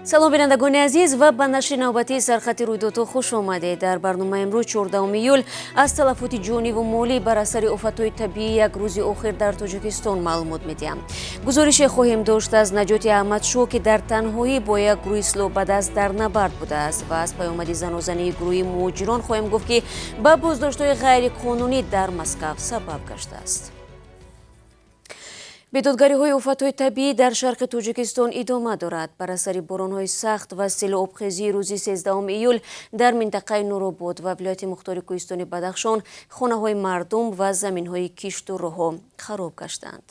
Салом, бинандагони азиз, ва ба нашри навбатии «Сархати рӯйдодҳо» хуш омадед. Дар барномаи имрӯз, 14 июл, аз талафоти ҷониву молӣ бар асари офатҳои табиии як рӯзи охир дар Тоҷикистон маълумот медиҳам. Гузорише хоҳем дошт аз наҷоти Аҳмадшоҳ, ки дар танҳоӣ бо як гурӯҳи силоҳ ба даст дар набард будааст, ва аз паёмади занозании гурӯҳи муҳоҷирон хоҳем гуфт, ки ба боздоштҳои ғайриқонунӣ дар Москав сабаб гаштааст. Бедодгариҳои офатҳои табиӣ дар шарқи Тоҷикистон идома дорад. Бар асари боронҳои сахт ва селу обхезии рӯзи 13 июл дар минтақаи Нуробод ва вилояти мухтори кӯҳистони Бадахшон хонаҳои мардум ва заминҳои кишту роҳҳо хароб гаштанд.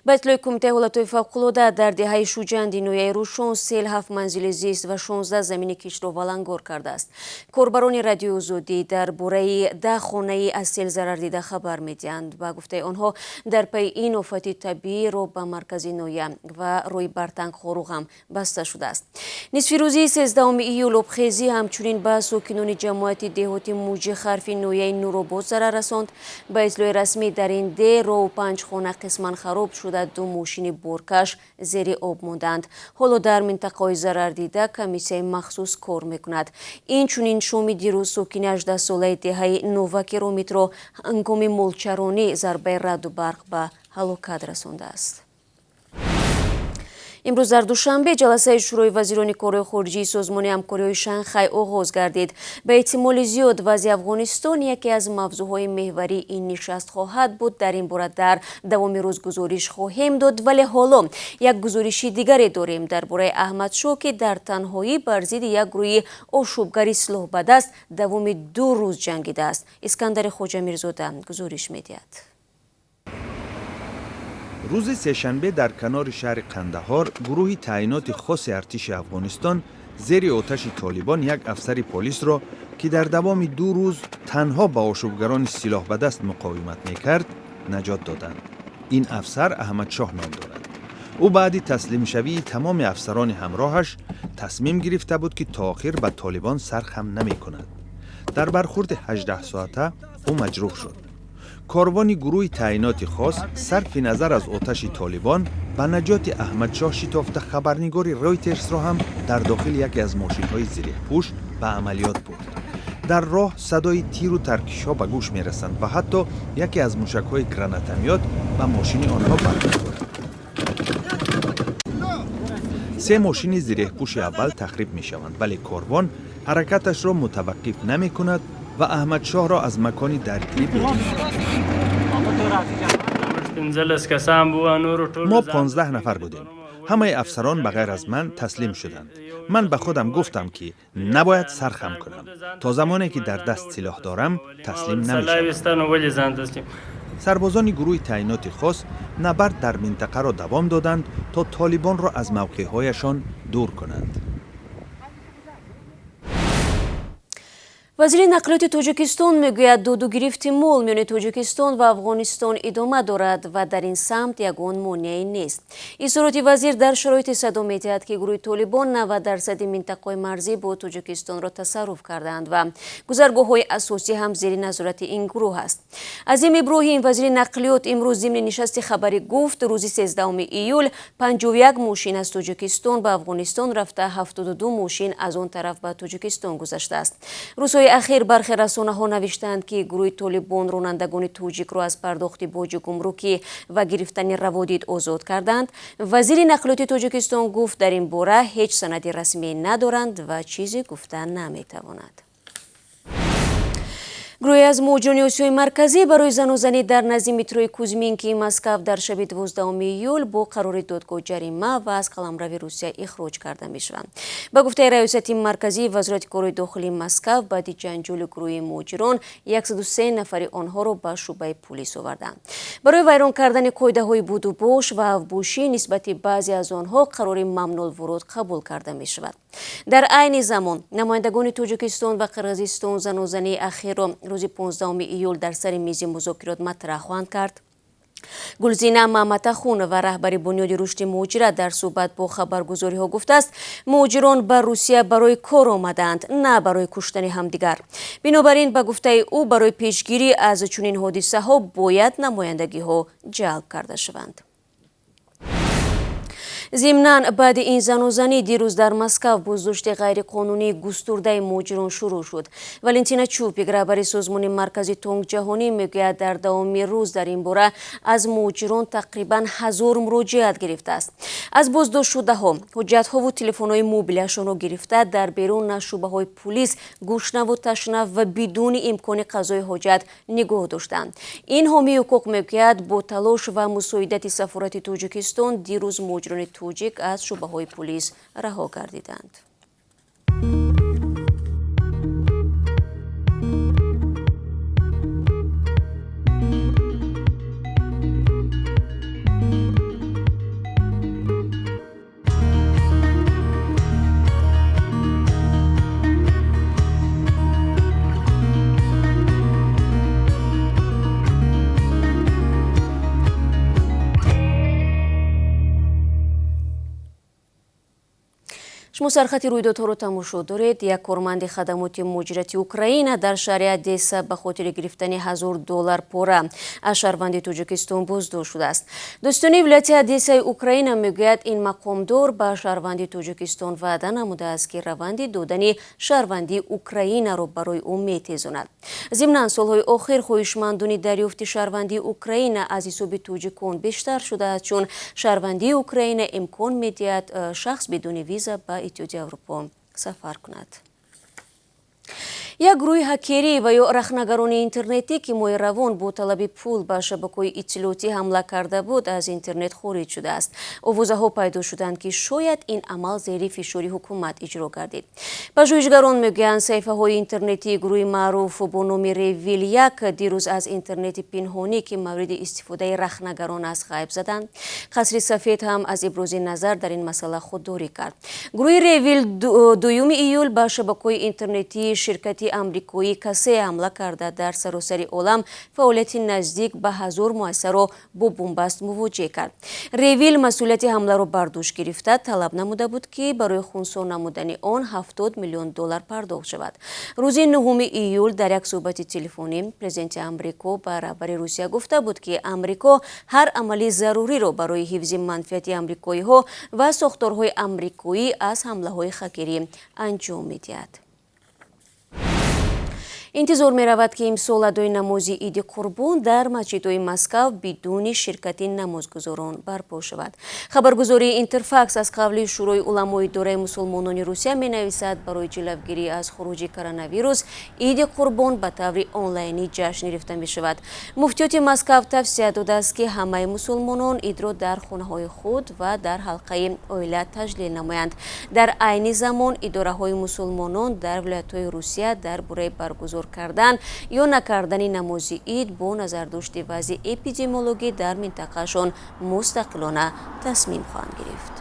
Ба иттилои Кумитаи ҳолатҳои фавқулода, дар деҳаи Шуҷанди ноҳияи Рӯшон сел ҳафт манзили зист ва 16 замини киштро валангор кардааст. Корбарони Радиои Озодӣ дар бораи 10 хонаи аз сел зарардида хабар медиҳанд. Ба гуфтаи онҳо, дар пайи ин офати табиӣ роҳ ба маркази ноҳия ва роҳи Бартанг Хоруғ ҳам баста шудааст. Нисфи рӯзии 13 июл обхезӣ ҳамчунин ба сокинони ҷамоати деҳоти Муҷихарфи ноҳияи Нуробод зарар расонд. Ба иттилои расмӣ, дар ин деҳ роҳу панҷ хона қисман хароб шуда, ду мошини боркаш зери об монданд. Ҳоло дар минтақаҳои зарардида комиссияи махсус кор мекунад. Инчунин шоми дирӯз сокини 18-солаи деҳаи Новаки Ромитро ҳангоми молчаронӣ зарбаи раъду барқ ба ҳалокат расондааст. Имрӯз дар Душанбе ҷаласаи Шӯрои вазирони корҳои хориҷии Созмони ҳамкориҳои Шанхай оғоз гардид. Ба эҳтимоли зиёд, вазъи Афғонистон яке аз мавзӯъҳои меҳварии ин нишаст хоҳад буд. Дар ин бора дар давоми рӯз гузориш хоҳем дод, вале ҳоло як гузориши дигаре дорем дар бораи Аҳмадшоҳ, ки дар танҳоӣ бар зидди як гурӯҳи ошӯбгари силоҳбадаст давоми 2 рӯз ҷангидааст. Искандари Хоҷамирзода гузориш медиҳад. Рӯзи сешанбе дар канори шаҳри Қандаҳор гурӯҳи таъиноти хоси артиши Афғонистон зери оташи толибон як афсари полисро, ки дар давоми 2 рӯз танҳо ба ошӯбгарони силоҳбадаст муқовимат мекард, наҷот доданд. Ин афсар Аҳмадшоҳ ном дорад. Ӯ баъди таслимшавии тамоми афсарони ҳамроҳаш тасмим гирифта буд, ки то охир ба толибон сар хам намекунад. Дар бархурди 18 соата ӯ маҷрӯҳ шуд. Корвони гурӯҳи таъиноти хос сарфи назар аз оташи толибон ба наҷоти Аҳмадшоҳ шитофта, хабарнигори Ройтерсро ҳам дар дохили яке аз мошинҳои зиреҳпӯш ба амалиёт бурд. Дар роҳ садои тиру таркишҳо ба гӯш мерасанд ва ҳатто яке аз мушакҳои гранатомёт ба мошини онҳо бармехӯрад. Се мошини зиреҳпӯши аввал тахриб мешаванд, вале корвон ҳаракаташро мутаваққиф намекунад ва Аҳмадшоҳро аз макони даргирӣ берун. Мо 15 нафар будем. Ҳамаи афсарон ба ғайр аз ман таслим шуданд. Ман ба худам гуфтам, ки набояд сархам кунам. То замоне ки дар даст силоҳ дорам, таслим намешавам. Сарбозони гурӯҳи таъиноти хос набард дар минтақаро давом доданд, то толибонро аз мавқеъҳояшон дур кунанд. Вазири нақлиёти Тоҷикистон мегӯяд, доду гирифти мол миёни Тоҷикистон ва Афғонистон идома дорад ва дар ин самт ягон монеае нест. Изҳороти вазир дар шароите садо медиҳад, ки гурӯҳи Толибон 90 дарсади минтақаҳои марзӣ бо Тоҷикистонро тасарруф кардаанд ва гузаргоҳҳои асосӣ ҳам зери назорати ин гурӯҳ аст. Азим Иброҳим, вазири нақлиёт, имрӯз зимни нишасти хабарӣ гуфт, рӯзи 13 июл 51 мошин аз Тоҷикистон ба Афғонистон рафта, 72 мошин аз он тараф ба Тоҷикистон гузаштааст. Рӯзҳои ахир бархе расонаҳо навиштаанд, ки гурӯҳи Толибон ронандагони тоҷикро аз пардохти боҷи гумрукӣ ва гирифтани раводид озод карданд. Вазири нақлиёти Тоҷикистон гуфт, дар ин бора ҳеҷ санади расмӣ надоранд ва чизе гуфта наметавонад. Гурӯҳе аз муҳоҷирони Осиёи Марказӣ барои занозанӣ дар назди метрои Кузьминкии Москав дар шаби 12 июл бо қарори додгоҳ ҷарима ва аз қаламрави Русия ихроҷ карда мешаванд. Ба гуфтаи Раёсати марказии Вазорати корҳои дохилии Москав, баъди ҷанҷоли гурӯҳи муҳоҷирон 103 нафари онҳоро ба шӯъбаи пулис оварданд. Барои вайрон кардани қоидаҳои будубош ва авбошӣ нисбати баъзе аз онҳо қарори мамнӯъулвуруд қабул карда мешавад. Дар айни замон намояндагони Тоҷикистон ва Қирғизистон занозании ахирро рӯзи 15 июл дар сари мизи музокирот матраҳ хоҳанд кард. Гулзина Маматахунова, раҳбари Бунёди рушди муҳоҷират, дар суҳбат бо хабаргузориҳо гуфтааст, муҳоҷирон ба Русия барои кор омадаанд, на барои куштани ҳамдигар. Бинобар ин, ба гуфтаи ӯ, барои пешгирӣ аз чунин ҳодисаҳо бояд намояндагиҳо ҷалб карда шаванд. Зимнан баъди ин занозанӣ дирӯз дар Москав боздошти ғайриқонунии густурдаи муҳоҷирон шурӯъ шуд. Валентина Чупик, раҳбари созмони Маркази Тонг ҷаҳонӣ, мегӯяд, дар давоми рӯз дар ин бора аз муҳоҷирон тақрибан 1000 муроҷиат гирифтааст. Аз боздоштшудаҳо ҳуҷҷатҳову телефонҳои мобилиашонро гирифта, дар берун аз шӯъбаҳои пулис гушнаву ташна ва бидуни имкони қазои ҳоҷат нигоҳ доштанд. Ин ҳомии ҳуқуқ мегӯяд, бо талош ва мусоидати сафорати Тоҷикистон дирӯз муҳоҷирони тоҷик аз шӯъбаҳои пулис раҳо гардиданд. Шумо сархати рӯйдодҳоро тамошо доред. Як корманди хадамоти муҳоҷирати Украина дар шаҳри Одесса ба хотири гирифтани $1000 пора аз шаҳрванди Тоҷикистон боздошт шудааст. Дӯстони вилояти Одессаи Украина мегӯяд, ин мақомдор ба шаҳрванди Тоҷикистон ваъда намудааст, ки раванди додани шаҳрвандии Украинаро барои ӯ метезонад. Зимнан солҳои охир хоҳишмандони дарёфти шаҳрвандии Украина аз ҳисоби тоҷикон бештар шудааст, чун шаҳрвандии Украина имкон медиҳад шахс бидуни виза ба Иттиҳоди Аврупо сафар кунад. Як гурӯҳи ҳакерӣ ва ё рахнагарони интернетӣ, ки моҳи равон бо талаби пул ба шабакаҳои иттилоотӣ ҳамла карда буд, аз интернет хориҷ шудааст. Овозаҳо пайдо шуданд, ки шояд ин амал зери фишори ҳукумат иҷро гардид. Пажӯҳишгарон мегӯянд, саҳифаҳои интернетии гурӯҳи маъруф бо номи Ревил 1 дирӯз аз интернети пинҳонӣ, ки мавриди истифодаи рахнагарон аст, ғайб заданд. Қасри Сафед ҳам аз ибрози назар дар ин масъала худдорӣ кард. Гурӯҳи Ревил 2 июл ба шабакаҳои интернетии ширкати амрикоӣ касе ҳамла карда, дар саросари олам фаъолияти наздик ба 1000 муассисаро бо бунбаст мувоҷеҳ кард. Ревил масъулияти ҳамларо бар дӯш гирифта, талаб намуда буд, ки барои хунсо намудани он $70 миллион пардохт шавад. Рӯзи 9 июл дар як суҳбати телефонӣ президенти Амрико ба раҳбари Русия гуфта буд, ки Амрико ҳар амали заруриро барои ҳифзи манфиати амрикоиҳо ва сохторҳои амрикоӣ аз ҳамлаҳои хакерӣ анҷом медиҳад. Интизор меравад, ки имсол адои намози Иди Қурбон дар масҷидҳои Москав бидуни ширкати намозгузорон барпо шавад. Хабаргузории Интерфакс аз қавли Шӯрои уламои идораи мусулмонони Русия менависад, барои ҷилавгирӣ аз хуруҷи коронавирус Иди Қурбон ба таври онлайнӣ ҷашн гирифта мешавад. Муфтиёти Москав тавсия додааст, ки ҳамаи мусулмонон идро дар хонаҳои худ ва дар ҳалқаи оила таҷлил намоянд. Дар айни замон идораҳои мусулмонон дар вилоятҳои Русия дар бораи баргузор кардан ё накардани намози ид бо назардошти вазъи эпидемиологӣ дар минтақаашон мустақилона тасмим хоҳанд гирифт.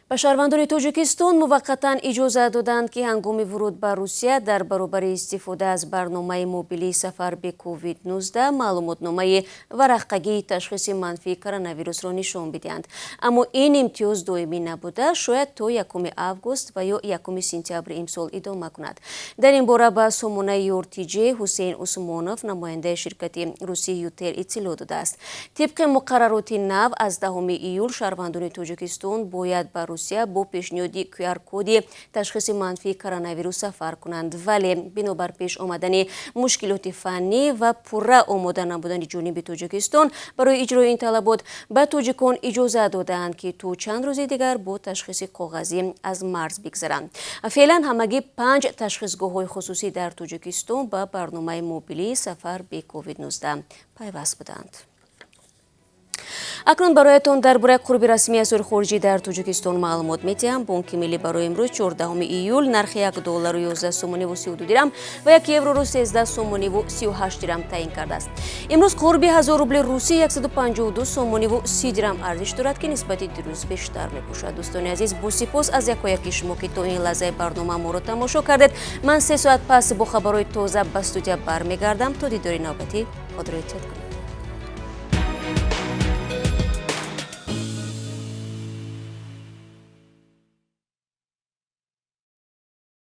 Ба шаҳрвандони Тоҷикистон муваққатан иҷоза доданд, ки ҳангоми вуруд ба Русия дар баробари истифода аз барномаи мобилии сафар бе COVID-19 маълумотномаи варақагии ташхиси манфии коронавирусро нишон бидиҳанд. Аммо ин имтиёз доимӣ набуда, шояд то 1 август ва ё 1 сентябри имсол идома кунад. Дар ин бора ба сомонаи ЮРТИҶ Ҳусейн Усмонов, намояндаи ширкати русии Ютел, иттилоъ додааст. Тибқи муқаррароти нав, аз 10 июл шаҳрвандони Тоҷикистон бояд ба Русия бо пешниҳоди QR-коди ташхиси манфии коронавирус сафар кунанд. Вале бинобар пеш омадани мушкилоти фаннӣ ва пурра омода набудани ҷониби Тоҷикистон барои иҷрои ин талабот, ба тоҷикон иҷоза додаанд, ки то чанд рӯзи дигар бо ташхиси коғазӣ аз марз бигзаранд. Феълан ҳамагӣ 5 ташхисгоҳҳои хусусӣ дар Тоҷикистон ба барномаи мобилии сафар бе COVID-19 пайваст буданд. Акнун бароятон дар бораи қурби расмии асъори хориҷӣ дар Тоҷикистон маълумот медиҳам. Бонки миллӣ барои имрӯз 14 июл нархи 1 доллару 11 сомониву 32 дирам ва 1 евроро 13 сомониву 38 дирам таъин кардааст. Имрӯз қурби 1000 рубли русӣ 152 сомониву 30 дирам арзиш дорад, ки нисбати дирӯз бештар мебошад. Дӯстони азиз, бо сипос аз якояки шумо, ки то ин лаҳзаи барнома моро тамошо кардед. Ман 3 соат пас бо хабарҳои тоза ба студия бармегардам. То дидори навбатӣ худро эҳтиёт кунед.